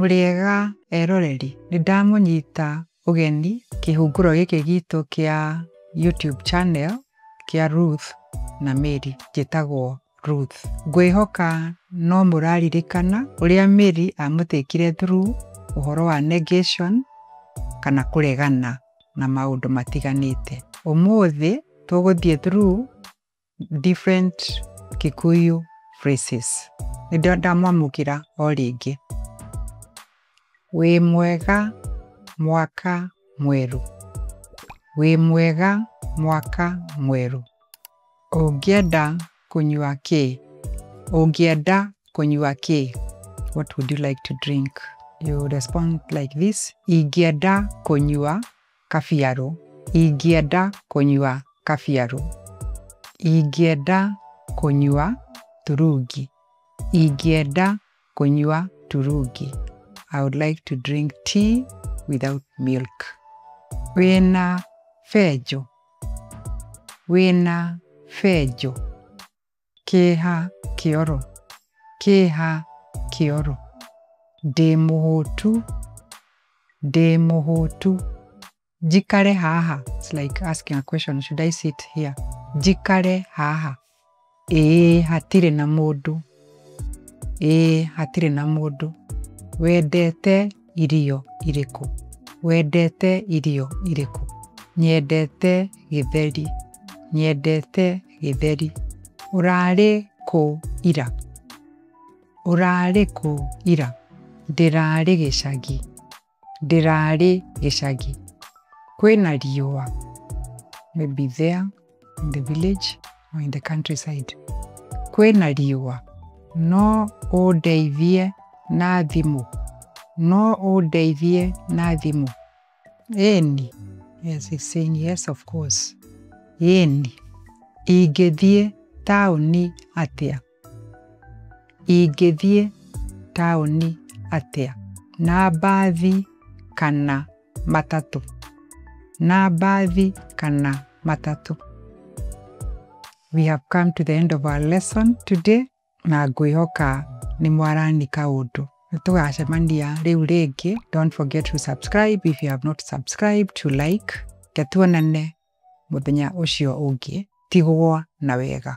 Mũrĩega eroreri, nĩ ndamũnyita ũgeni kĩhunguro gĩkĩ gitũ kĩa YouTube channel kĩa Ruth na Mary. Njĩtagwo Ruth. Ngwĩhoka no mũraririkana ũrĩa Mary amũtĩkire through ũhoro wa negation kana kũregana na maũndũ matiganĩte. Ũmũthĩ tũgũthiĩ through different Kikuyu phrases. Nĩ ndamwamũkĩra o rĩngĩ. Wĩ mwega mwaka mwerũ. Wĩ mwega mwaka mwerũ. Ũngĩenda kũnyua kĩ? Ũngĩenda kũnyua kĩ? What would you like to drink? You respond like this. Ingĩenda kũnyua kabiarũ. Ingĩenda kũnyua kabiarũ. Ingĩenda kũnyua turungi. Ingĩenda kũnyua turungi. I would like to drink tea without milk. Wĩna benjũ? Wĩna benjũ? Kĩha kĩoro? Kĩha kĩoro? Ndĩ mũhũtu. Ndĩ mũhũtu. Njikare haha. It's like asking a question, should I sit here? Njikare haha. Ĩĩ hatirĩ na mũndũ. Ĩĩ hatirĩ na mũndũ. Wendete irio irĩkũ? Wendete irio irĩkũ? Nyendete gĩtheri. Nyendete gĩtheri. Ũrarĩ kũ ira? Ũrarĩ kũ ira? Ndĩrarĩ gĩcagi. Ndĩrarĩ gĩcagi. Kwĩna riũa. Maybe there in the village or in the countryside. Kwĩna riũa. No ũndeithie na thimũ? No ũndeithie na thimũ? Ĩni. Yes, he's saying yes, of course. Ĩni. Ingĩthiĩ taũni atĩa? Ingĩthiĩ taũni atĩa? Na mbathi kana matatũ? Na mbathi kana matatũ? We have come to the end of our lesson today na ngwĩhoka nĩ mwarani kaũndũ. Nĩ tũgacemania rĩu rĩngĩ. Don't forget to subscribe if you have not subscribed, to like. Reke tuonane mũthenya ũcio ũngĩ. Tigwo na wega.